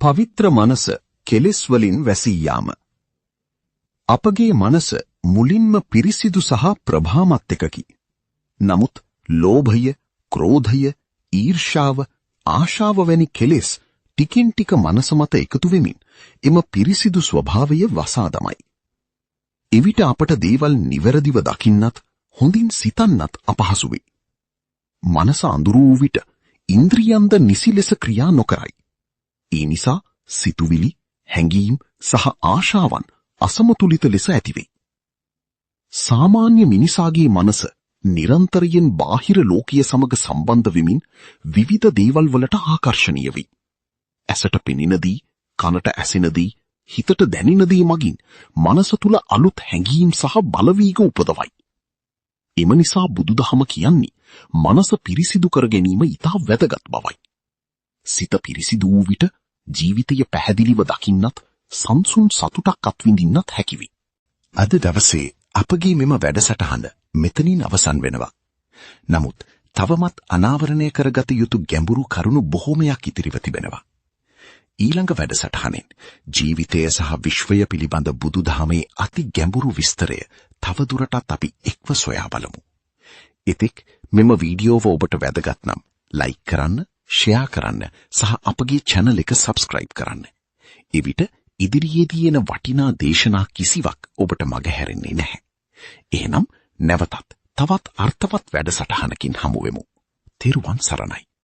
පවිත්‍ර මනස කෙලෙස් වලින් වැසී යාම. අපගේ මනස මුලින්ම පිරිසිදු සහ ප්‍රභාමත් එකකි. නමුත් ලෝභය, ක්‍රෝධය, ඊර්ෂාව, ආශාව වැනි කෙලෙස් ටිකින් ටික මනස මත එකතු වෙමින් එම පිරිසිදු ස්වභාවය වසා දමයි. එවිට අපට දේවල් නිවැරදිව දකින්නත් හොඳින් සිතන්නත් අපහසු වේ. මනස අඳුරු වූ විට ඉන්ද්‍රියන්ද නිසි ලෙස ක්‍රියා නොකරයි. ඒ නිසා සිතුවිලි, හැඟීම් සහ ආශාවන් අසමතුලිත ලෙස ඇතිවේ. සාමාන්‍ය මිනිසාගේ මනස නිරන්තරයෙන් බාහිර ලෝකය සමග සම්බන්ධ වෙමින් විවිධ දේවල් වලට ආකර්ෂණීය වෙයි. ඇසට පෙනෙන දේ, කනට ඇසෙන දේ, හිතට දැනෙන දේ මගින් මනස තුල අලුත් හැඟීම් සහ බලවේග උපදවයි. එම නිසා බුදුදහම කියන්නේ මනස පිරිසිදු කර ගැනීම ඉතා වැදගත් බවයි. සිත පිරිසිදු වූ විට ජීවිතය පැහැදිලිව දකින්නත් සංසුන් සතුටක් අත්විඳින්නත් හැකි වේ. අද දවසේ අපගේ මෙම වැඩසටහන මෙතනින් අවසන් වෙනවා. නමුත් තවමත් අනාවරණය කරගත යුතු ගැඹුරු කරුණු බොහෝමයක් ඉතිරිව තිබෙනවා. ඊළඟ වැඩසටහනෙන් ජීවිතය සහ විශ්වය පිළිබඳ බුදුදහමේ අති ගැඹුරු විස්තරය තවදුරටත් අපි එක්ව සොයා බලමු. එතෙක් මෙම වීඩියෝව ඔබට වැදගත් නම් ලයික් කරන්න, ෂෙයා කරන්න සහ අපගේ චැනල් එක සබ්ස්ක්‍රයිබ් කරන්න. එවිට ඉදිරියේදී එන වටිනා දේශනා කිසිවක් ඔබට මගහැරෙන්නේ නැහැ. එහෙනම් නැවතත් තවත් අර්ථවත් වැඩසටහනකින් හමු වෙමු. තෙරුවන් සරණයි.